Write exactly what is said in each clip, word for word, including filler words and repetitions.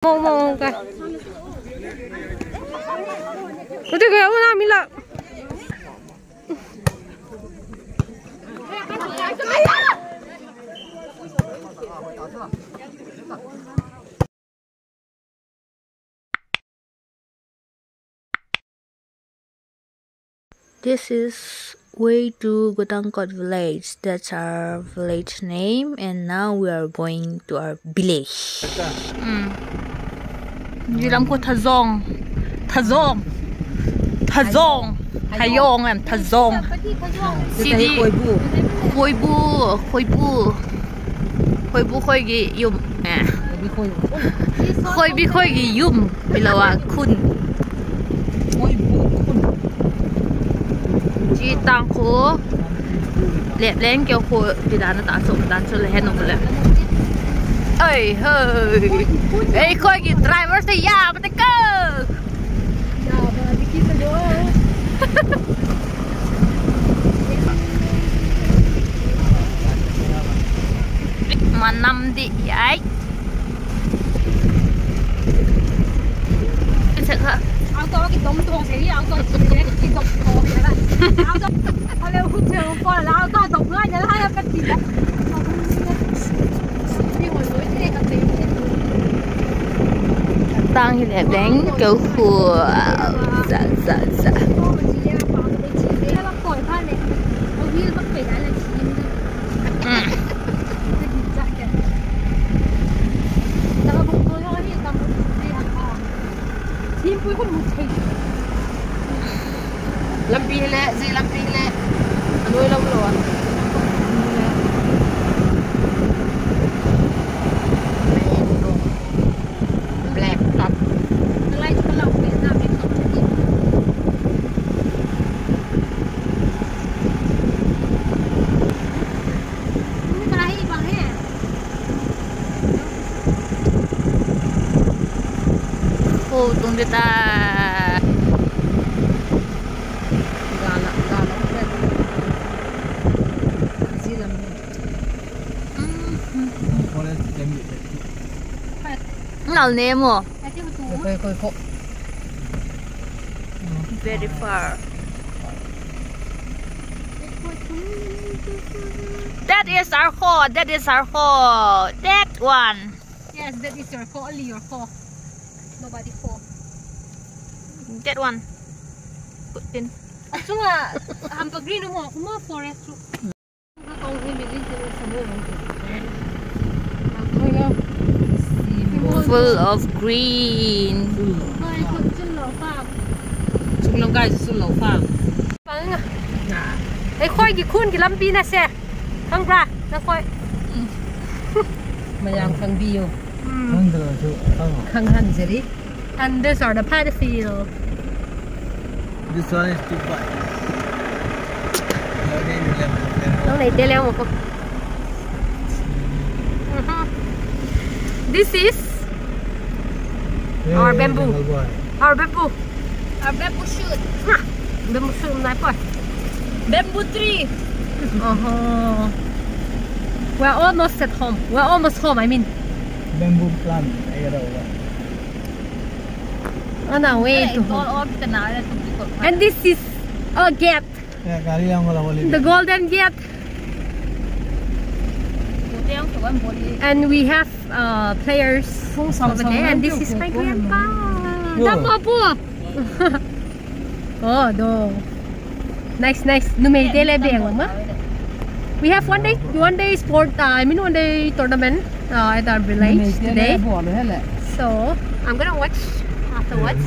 Mo, mo, ka. Ute ka, una mila. This is way to Gotangkot village. That's our village name, and now we are going to our village. Zi lam khu Thazawng. Thazawng. Thazawng. Thazawng em, Thazawng. Sidi. Khoibu. Khoibu. Khoibu. Khoibu khoi gi yum. Khoibi khoi gi yum. Milawa khun. Chi tang khu. Lep leng keu khu ti dan a ta sum dan chu le hen um le. Ei, hei. Ei, khoi gi driver te ya, ba te ko. Manam di ai. Auto kidom tawh se hi, auto kidom tawh se la. Auto, ale hu che u pa la, auto dom ngai ne la ya ka ti la. Tang hi le beng ko khu. Za, za, za. Lampi hi le, zi lampi hi le. A nuai lam lo a. Black top. Khu tung di ta. Ngal ne mo. Very far. That is our hole. That is our hole. That one. Yes, that is your hole. Only your hole. Nobody hole. That one. Put in. Achunga, hampa green mo, mo forest. Full of green. Chunglong kai chunglong farm. Ei khoi gi khun gi lampi na se. Khangla, na khoi. Mayang khang bi yo. Khang han jeri. And these are the paddy field. This one is too bad. Nang nei te le mo ko. This is our bamboo. Our bamboo. Our bamboo shoot. Bamboo shoot nai pa. Bamboo tree. We're almost at home. We're almost home, I mean. Bamboo plant. On our way to home. And this is a gate. The Golden Gate. And we have, uh, players over there. And this is my grandpa. Dam mo pu. Oh, do. Nice, nice. Numei te le beng ma. We have one day, one day sport, uh, I mean one day tournament, uh, at our village today. So, I'm gonna watch afterwards.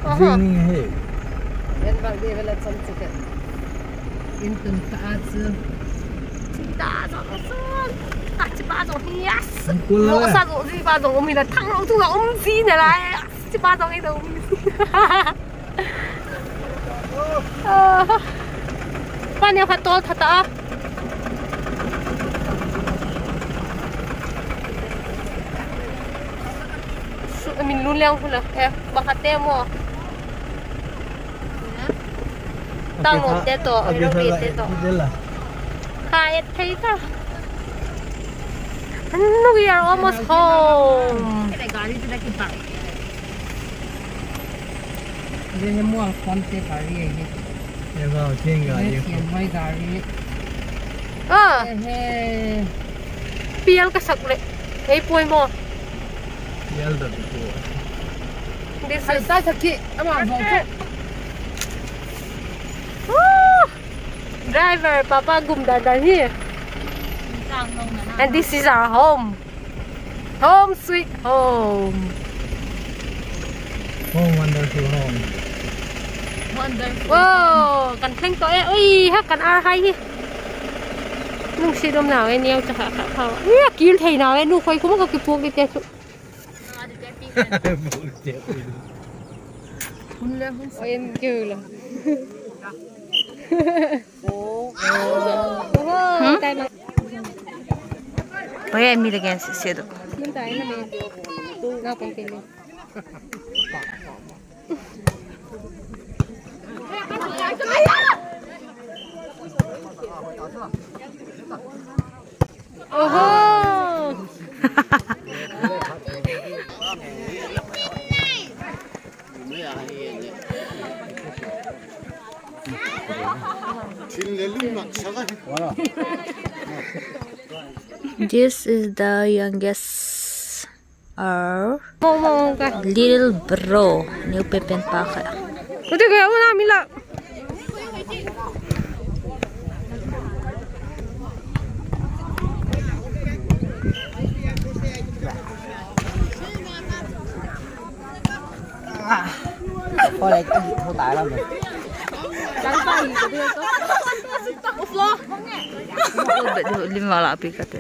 Oho. Zing he. En bak de vela cham chik. In tun kha a chu. Chi ta zo zo. Ta chi pa zo hi as. Lo sa zo zi pa zo mi la thang lo tu la um zi ne la. Chi pa zo hi lo mi. Pa ne kha tol tha ta. Min lun leng hula. Eh, ba kha te mo. Tang mo te to, lo bi te to. Kha et thei ta. And we are almost home. ये मुआ कौन से गाड़ी है ये? ये वाह, तीन गाड़ी। ये तीन भाई गाड़ी। Ah. He. Pial ka sak le. Ei puai maw. Pial da ko. This is sai sak ki. Ama zo ko. Woo! Driver, Papa gum dan dan hi. And this is our home. Home sweet home. Home, wonderful home. Wonderful. Wow, kan thleng to e. Ui, ha kan ar hai hi. Nung si dom nau e, niau cha kha kha kha. Ui, a kil thei nau e, nu khoi kuma ka kipuak di te chu. Hun le hun. Oi, em keu la. Hmm? Oi, em mi le gen se se do. Oho. This is the youngest, our little bro. New pen pen pa kha. Ute kaya una mila. Lim vala pi ka te.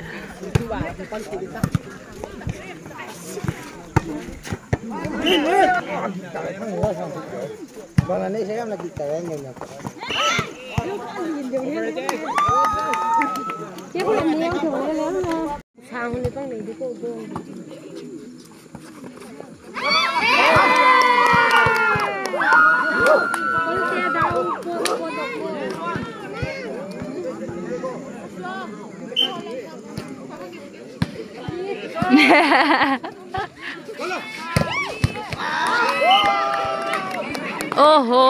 Oho.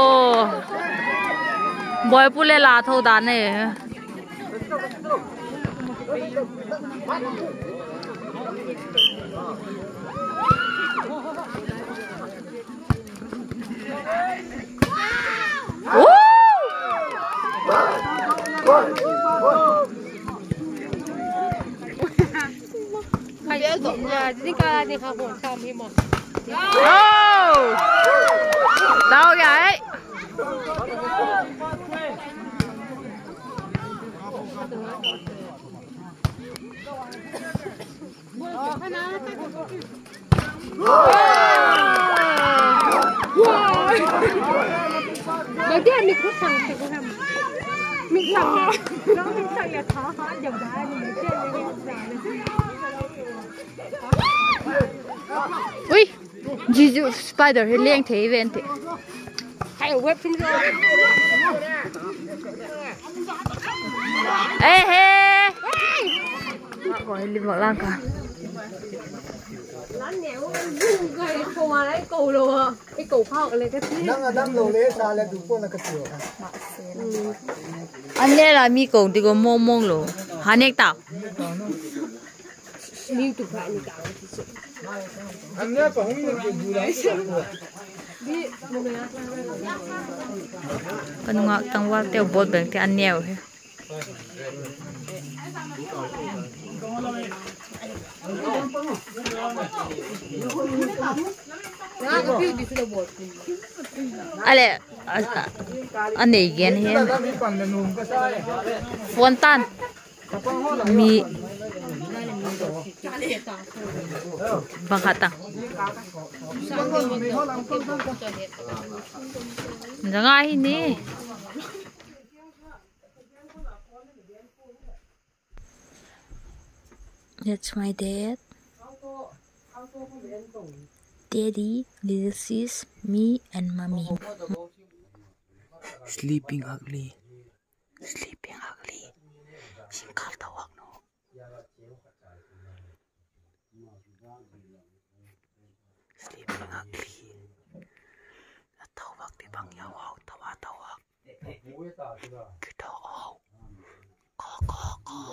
Boipu le la tho dan e. Ui, Jisu spider hi leng thei ven te. Hai web thum zo. Eh he. Ko hi lim lang ka. Lan ne u, u ka ko ma lai ko lo. Nang a dam lo le sa le du ko na ka ti o. An ne la mi ko ti ko mong mong lo. Ha nek ta. An ne ka hung ni ki du la. Ka nungak tangval te bol beng te an neu hi. Ale, a, a, a nei gen hi. Phone tan. Mi. Bang khat ta. Janga hi ni. That's my dad. Daddy, little sis, me and mommy. Sleeping ugly. Sleeping ugly. Singkal tawak no. Sleeping ugly. A tho vak ti bang ya wow, tho a tho vak. Ki tho au. Ko, ko, ko.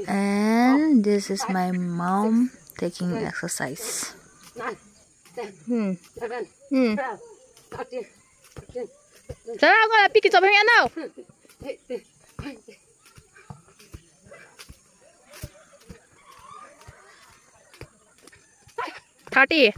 And this is my mom taking exercise. Hmm. Hmm. Sara, ko la piki chop hang ya now. Thirty.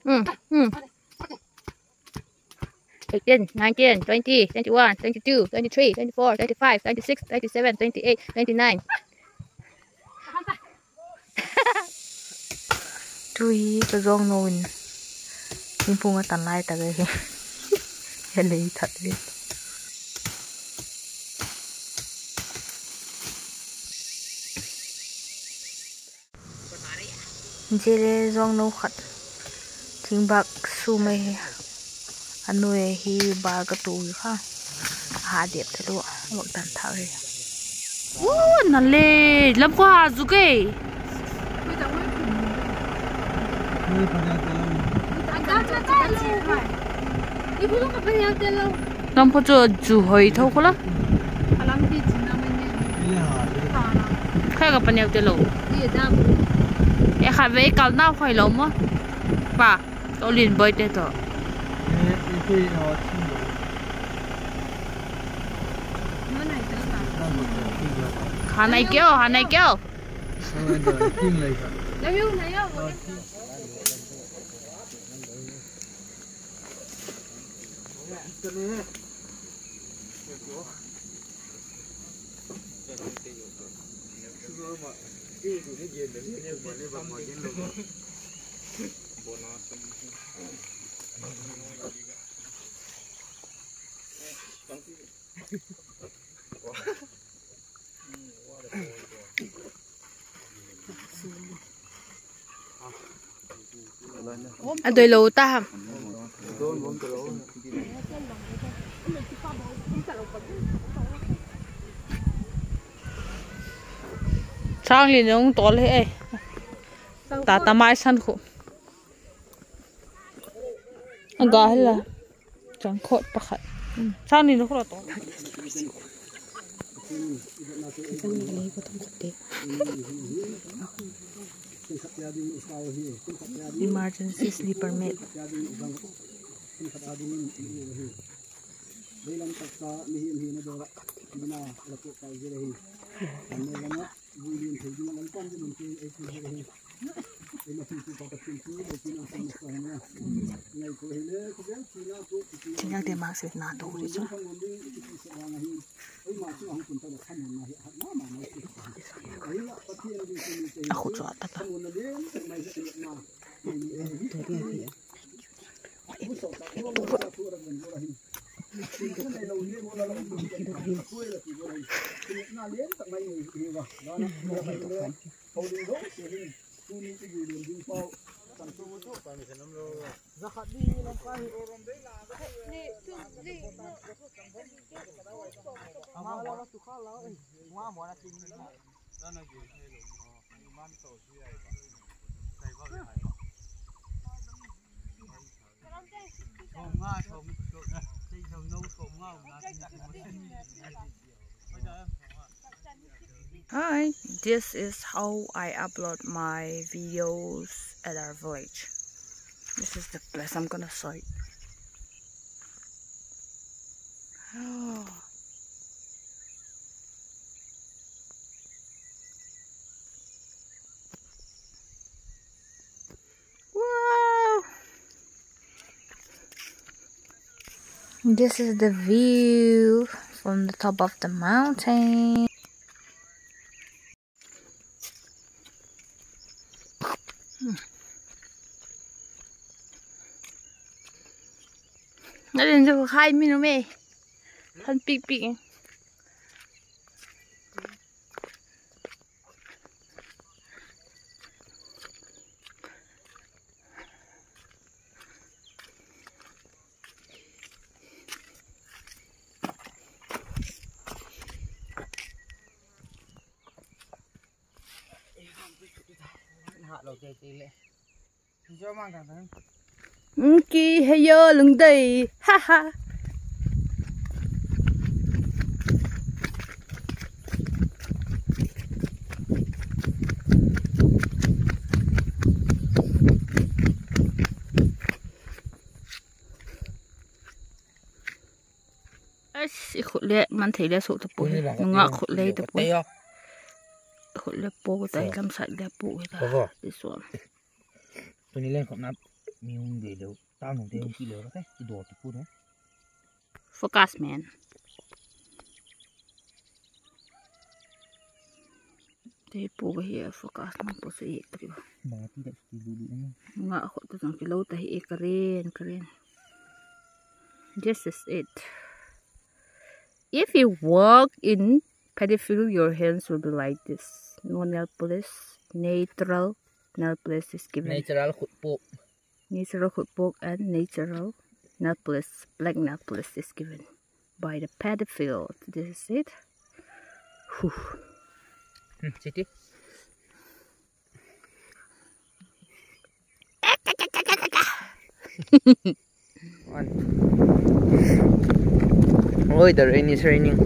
Mm, mm. Eighteen, nineteen, twenty, twenty-one, twenty-two, twenty-three, twenty-four, twenty-five, twenty-six, twenty-seven, twenty-eight, twenty-nine. Tu hi ka zawngno in thingphung a tan lai tak ahi. He lei that hi. Zia le zawngno khat thingbâk sum ahi. A nuai hi bâl ka tu hi kha. A ha dep tha lua, a vak tan thak hi. Ua, na le, lam kha ha zu ke. Lam kha chu zu hoi tho khu la. Kha ka paneu te lo. E kha vei kal nau khoi lo maw. Pa, to lin boi te to. Hanai keo, hanai keo. A doi lo ta ham. Chang li nung tol he. Ta ta mai san khu. A ga hela. Chang khot pakhat. Chang ni na khu la to. Emergency sleeper mat. Tingak te mak se na to ri chu. A khu chu a ta ta. Hi, this is how I upload my videos at our village. This is the place I'm gonna show it. Oh. Wow! This is the view from the top of the mountain. Nalin chu khai mi nu me. Khan pik pik. Ki he yo lungdei, ha ha. Ai, i khut le man thei le suk ta pua hi. Nungak khut le ta pua. Khut le pua ta hi, lam sat le pua hi ta. Ti suam. Tuni leng khop na mi hung de leu, tang hung te hung ki leu ka te, i do tu pu ne. Focus man. Te pu ka hi a focus man pu sa i tri. Nga khop tu jang kilo ta hi e ka ren, ka ren. This is it. If you walk in paddy field, your hands will be like this. No nail polish, natural nail polish is given. Natural khut puak. Natural khut puak and natural nail polish, black nail polish is given by the paddy field. This is it. Whew. Hmm, siti. Oi, the rain is raining.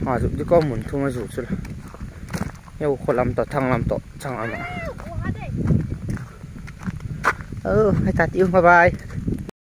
A zu di ko mun thum a zu chu la. Yo, kho lam to, thang lam to, chang lam. Oh, hai ta tiu, bye bye.